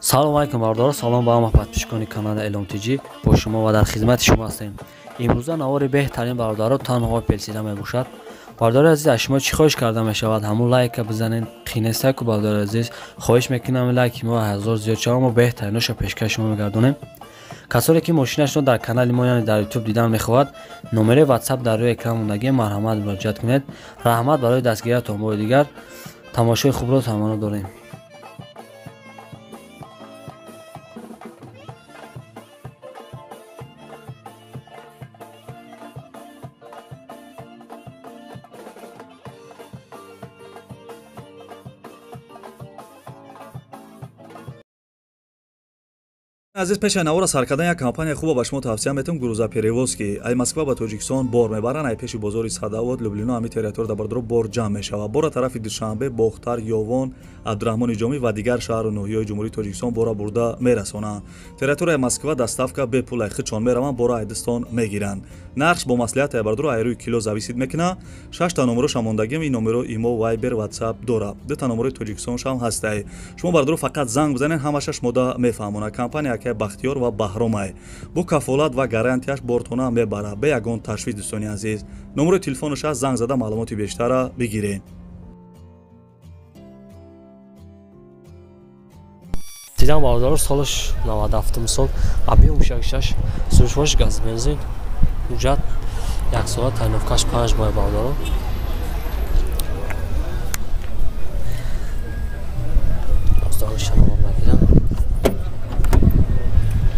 Салом алейкум бародарон, салом ба ҳама подписчикони канали Элом ТЖ. Бо шумо ва дар хизмати шумо ҳастем. Имрӯза навори беҳтарин бародаро танҳо пелсида мебошад. Бародари азиз, аз шумо чӣ хоҳиш карда мешавад? Ҳамун лайка бизанед, қинестаку бародари азиз. Хоҳиш мекунам лайки мо 1000 зиёд шава, мо беҳтариношо пешкаш шумо мегардонем. Касоне ки мошинашро дар канали мо, яъне дар YouTube дидан мехоҳад, номери WhatsApp дар рӯи экран мондагӣ, марҳамат муроҷиат кунед. Раҳмат барои дастгириятон. Бори дигар тамошои хубро таманно дорем. Азиз, пеши навора сар кардан як компания хуба ба шумо тавсия метавам, грузоперевозки. Ай Москва ба Тоҷикистон бор мебаранд, ай пеши бозори Садавод, Люблино, ҳами территория дар бардоро бор ҷамъ мешавад. Бора тарафи Душанбе, Бохтар, Ёвон, Абдураҳмони Ҷомӣ ва дигар шаҳру ноҳияҳои Ҷумҳурии Тоҷикистон бора бурда мерасонанд. Территорияи Москва доставка бепул, ай худшон мераванд, бора айдистон мегиранд. Нархш бо маслиҳат ай бардоро ай рӯи кило зависит мекунад. Шашта номероша мондагим, ин номеро имо, Вайбер, Ватсап дора. Дута номерои Тоҷикистоншам ҳастай. Шумо бардоро фақат занг бизанед, ҳамаша шумода мефаҳмонад. Компания акай Бахтиёр ва Баҳромай бо кафолат ва гарантияш бортона мебарад, бе ягон ташвиш. Дӯстони азиз, номерои телефонаш аст, занг зада маълумоти бештара бигиред. Дидам бародаро, солаш 97 сол, объем 66, сӯзишвош газ бензин, ҳуҷҷат як сола, тайновкаш 5 моҳ бародаро.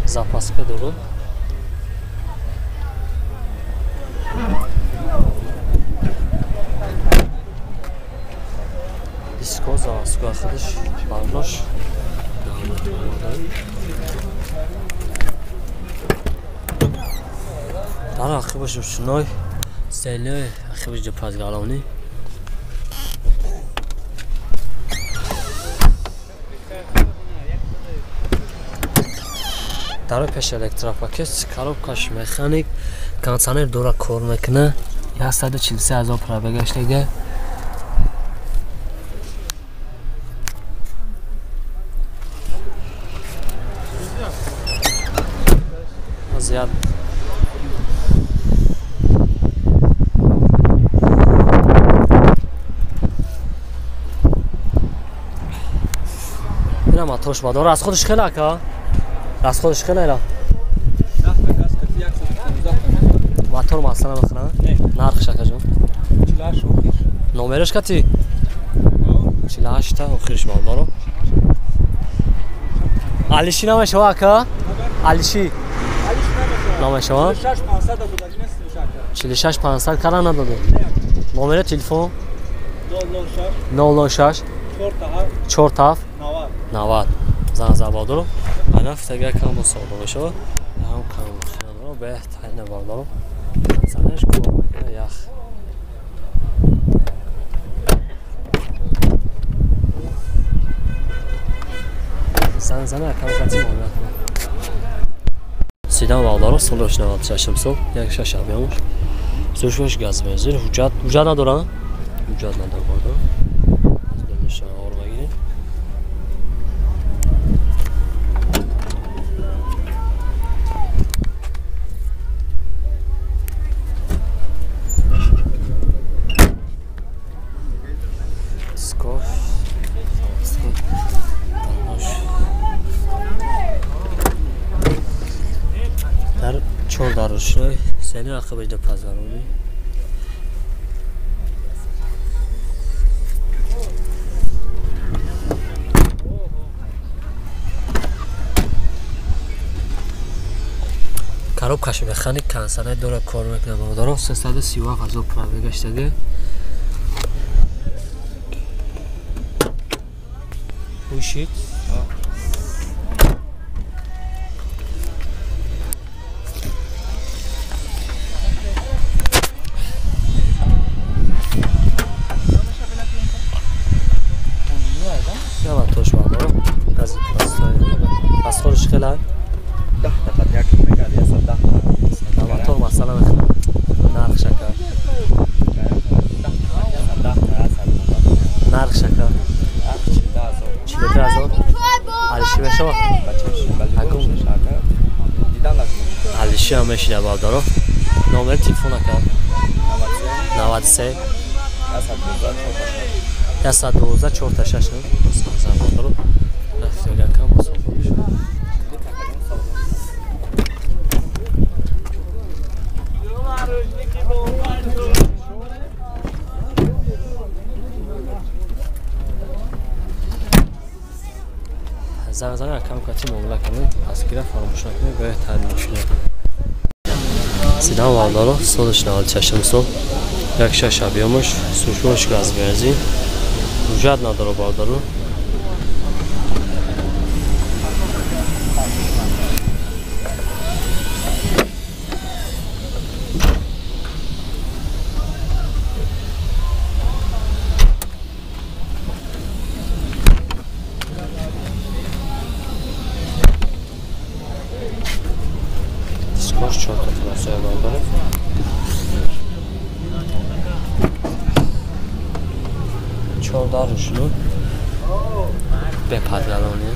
Запаска дорад. Диско заводской худаш барнош. Дар ақибаш рӯшнои селёи ақибаш ҷапазгалонӣ. Дар пеш электропакет, коробкаш механик, кондиционер дора кор мекунад. 143 ҳазор пробегаш дига. Зиёд ина моторш бадор аз худаш хеле ака. Аз худаш хеле ра. Мотор масала мехӯрад? Нархш акаҷон? 48 охир. Номераш кати? 48 та охирш бародаро. Алиши намешава ака? Алиши? Намешава? 46 500 кара надода. Номери телефон? 006 47 90. Занг зад бародаро. Ана фитага кам бо савдо мешавад. Ҳам кам хиёнро беҳтарин бародаро. Занаш кор мекунад ях. Зан зана кам кати муомила кунад. Сидан бародаро, солаш 96 сол, 16 объемш. Сӯшваш газ бензин, ҳуҷҷат, ҳуҷҷат надорад? Ҳуҷҷат надорад бародаро. Аз донишон овар мегирем. Дар чор дар рӯшнои сени ақибаш да пазаронӣ. Коробкаш механик, кондиционер дора кор мекунад бародаро. 337 ҳазор пробегаш даге. Пӯшид. Аз худаш хеле 10 та як мекард, 110 та. Мотор масала мехӯрад. Нарх шака. 10 та. Нарх шака. 42 ҳазор. Алиши Алиши мешава? Алиши ҳам мешида бародаро. Номери телефон ака? 93 112 46. Бародаро. Рафтига кам занг занг акам кати муомила кунед, пасгира фаромӯш накунед, беҳтарин мошина. Сидан бародаро, солаш 96 сол, 1.6 объёмаш, сушмош газ бензин, ҳуҷҷат надора бародаро. Дискош чорта трасса бародаро. Чорда рушну бепадгалони.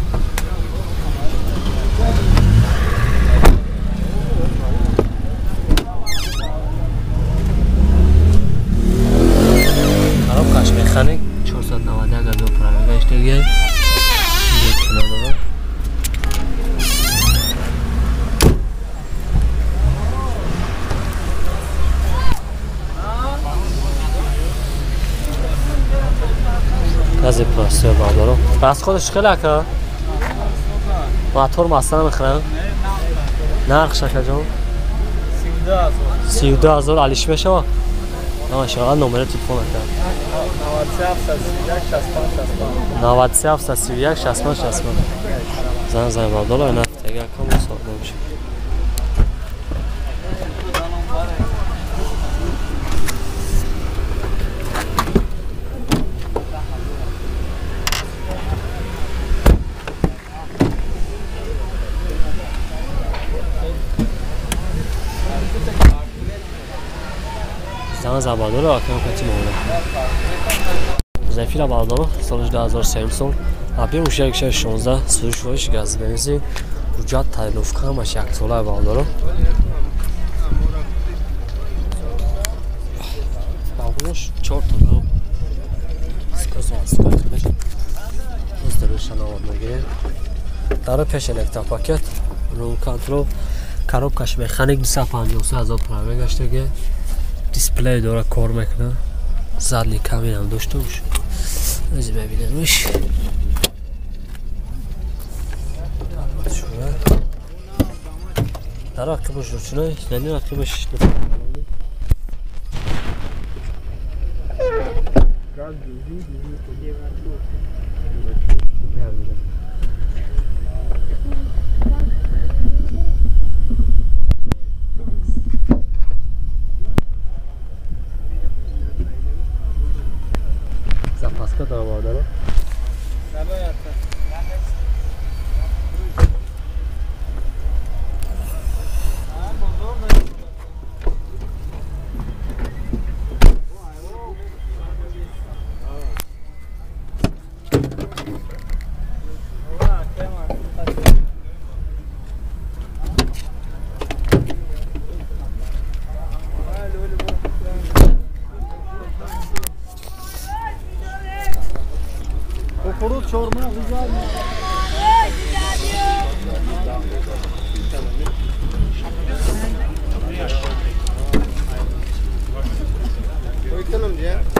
Коробкаш механик 491 ҳазор пробега иштагия. Гази простой бародаро. Расходаш хеле ака? Мотор масала мехӯрам? Нархш акаҷон? 32 ҳазор. Алиш мешава? Намешава. Номери телефон ака? 93 731 65 65. Занг занг бародаро, ина тега ака мусоҳиба мешава. Занг бародаро, акам кати муомила. Зафира бародаро, соли 2003 сол, объем 1.16, сӯзишвориш газ бензин, ҳуҷҷат тайловка ҳамаш яксола бародаро. Багош 4 та мегирем. Дар пеш электропакет, рум контрол, коробкаш механик 253 ҳазор пробега гаштаги. Дисплей дора кор мекунад. Задний камерам дошта бош. Аз мебинемш. Дар ақибаш ручной, задний ақибаш запаска дора бародаро.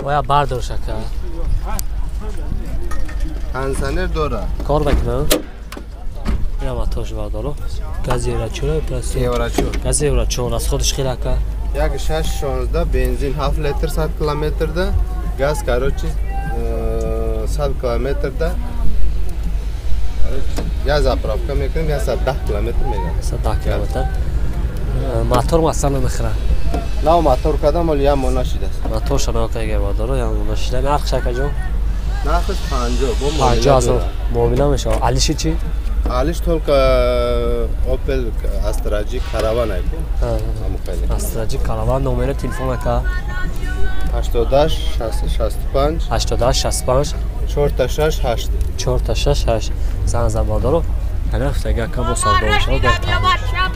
Оя бардор шака. Пенсионер дора. Кор мекунад? Ина моторш бардоро. Газ евро 4 плюс евро 4. Газ евро 4 расходш хеле ака. 1.6 16 бензин 7 литр 100 километрда, газ короче 100 километрда. Короче, я заправка мекунем, 110 километр мегам. 110 километр. Мотор масала мехӯрад. Нав мотор кардам, вале як моҳ нашидааст. Мотор шанока га бардоро, як моҳ нашида. Нархш акаҷон? Нархш 50, бо муомила. 50 ҳазор муомила мешавад. Алиши чӣ? Алиш только Opel Astra G Caravan айку. Astra G Caravan. Номери телефон ака? 88 65 88 65 4 6 8 4 6 8. Занг зан бардоро. Комментария рафтаги, ака, бо савдо мешавад, беҳтар мешавад.